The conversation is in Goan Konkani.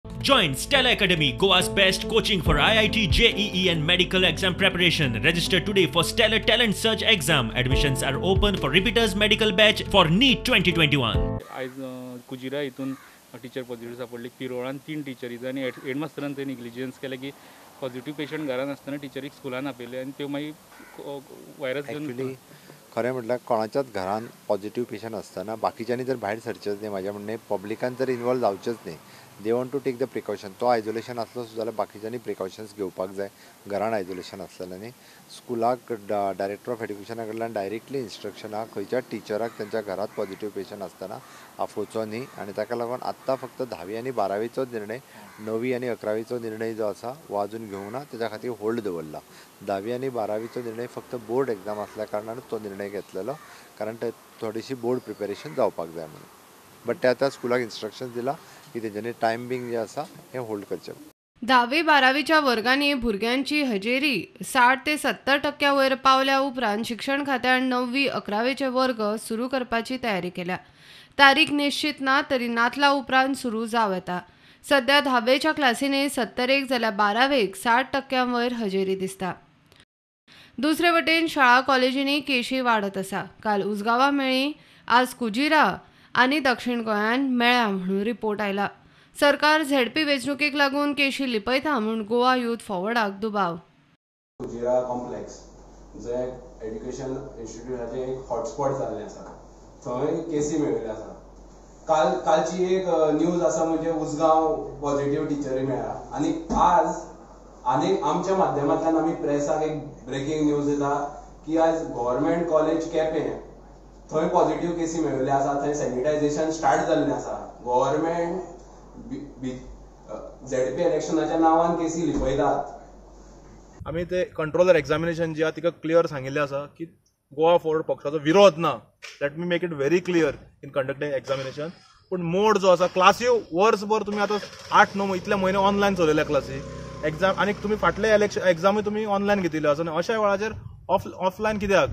Join Stella Academy, Goa's best coaching for IIT, JEE and medical exam preparation. Register today for Stellar Talent Search exam. Admissions are open for repeaters medical batch for NEET 2021. आयज कुजिरा हितून टिचर पॉझिटिव्ह सापडली, पिरोळान 3 टिचरीज आनी हेडमास्टरान थंय निग्लिजन्स केलें की पॉझिटिव्ह पेशंट घरान आसतना टिचरीक स्कुलान आपयले आनी त्यो मागीर व्हायरस घेवन. एक्चुली खरें म्हटल्यार कोणाच्याच घरान पॉझिटिव्ह पेशंट आसतना बाकीच्यांनी जर भायर सरचेंच न्ही, म्हाजें म्हणणें पब्लिकान जर इनवॉल्व जावचेंच न्ही. They want to take the precaution. तो आयजोलेशन आसलो सुद्दां जाल्यार बाकीच्यांनी प्रिकॉशन्स घेवपाक जाय. घरान आयजोलेशन आसलेल्यांनी स्कुलाक डायरेक्टर ऑफ एड्युकेशना कडल्यान डायरेक्टली इन्स्ट्रक्शन आहा, खंयच्याच टिचराक तेंच्या घरांत पॉझिटिव्ह पेशंट आसतना आफोवचो न्ही. आनी ताका लागून आत्तां फक्त 10वी आनी 12वीचोच निर्णय, 9वी आनी 11वीचो निर्णय जो आसा हो आजून घेवंक ना, तेच्या खातीर होल्ड दवरला. 10वी आनी 12वीचो निर्णय फक्त बोर्ड एग्जाम आसल्या कारणानूच तो निर्णय घेतलेलो, कारण ते थोडीशी बोर्ड प्रिपेरेशन जावपाक जाय म्हणून. बट ते आतां स्कुलाक इन्स्ट्रक्शन दिला की तेंच्यांनी टायम बींग जें आसा हें होल्ड करचें. 10वी 12वीच्या वर्गांनी भुरग्यांची हजेरी 60 ते 70% वयर पावल्या उपरांत शिक्षण खात्यान 9वी 11वीचे वर्ग सुरू करपाची तयारी केल्या. तारीख निश्चित ना तरी नातला उपरांत सुरू जावं येता. सध्या 10वेच्या क्लासींनी 71 जाल्यार 12वेक 60% वयर हजेरी दिसता. दुसरे वटेन शाळा कॉलेजींनी केशी वाडत आसा. काल उजगांवां मेळ्ळी, आज कुजिरा आनी दक्षिण गोंयांत मेळ्ळ्या म्हणून रिपोर्ट आयला. सरकार झेडपी वेंचणुकेक लागून केशी लिपयता म्हूण गोवा यूथ फॉरवर्डाक दुबाव. कुजिरा कॉम्प्लेक्स जंय एज्युकेशन इन्स्टिट्यूटाचें एक हॉटस्पॉट जाल्लें आसा, थंय केसी मेळिल्ल्यो आसा. कालची एक न्यूज आसा म्हणजे उजगांव पॉझिटिव्ह टिचरी मेळ्ळा आनी आज आनी आमच्या माध्यमांतल्यान आमी प्रेसाक एक ब्रेकींग न्यूज दिता की आज गव्हर्मेंट कॉलेज केपें थंय पॉझिटिव्ह केसी मेळिल्ल्यो आसा, थंय सॅनिटायझेशन स्टार्ट जाल्लें आसा. गव्हर्मेंट झेडपी इलेक्शनाच्या नांवान केसी लिपयतात. आमी ते कंट्रोलर एग्जामिनेशन जी आहा तिका क्लियर सांगिल्लें आसा की गोवा फॉरवर्ड पक्षाचो विरोध ना. Let me make it very clear in conducting examination. पूण मोड जो आसा क्लासी वर्सभर तुमी आतां 8-9 इतले म्हयने ऑनलायन चलयल्या क्लासी एग्जाम, आनी तुमी फाटले इलेक्शन एग्जामूय तुमी ऑनलायन घेतिल्ल्यो आसा. आनी अशा वेळाचेर ऑफलायन कित्याक?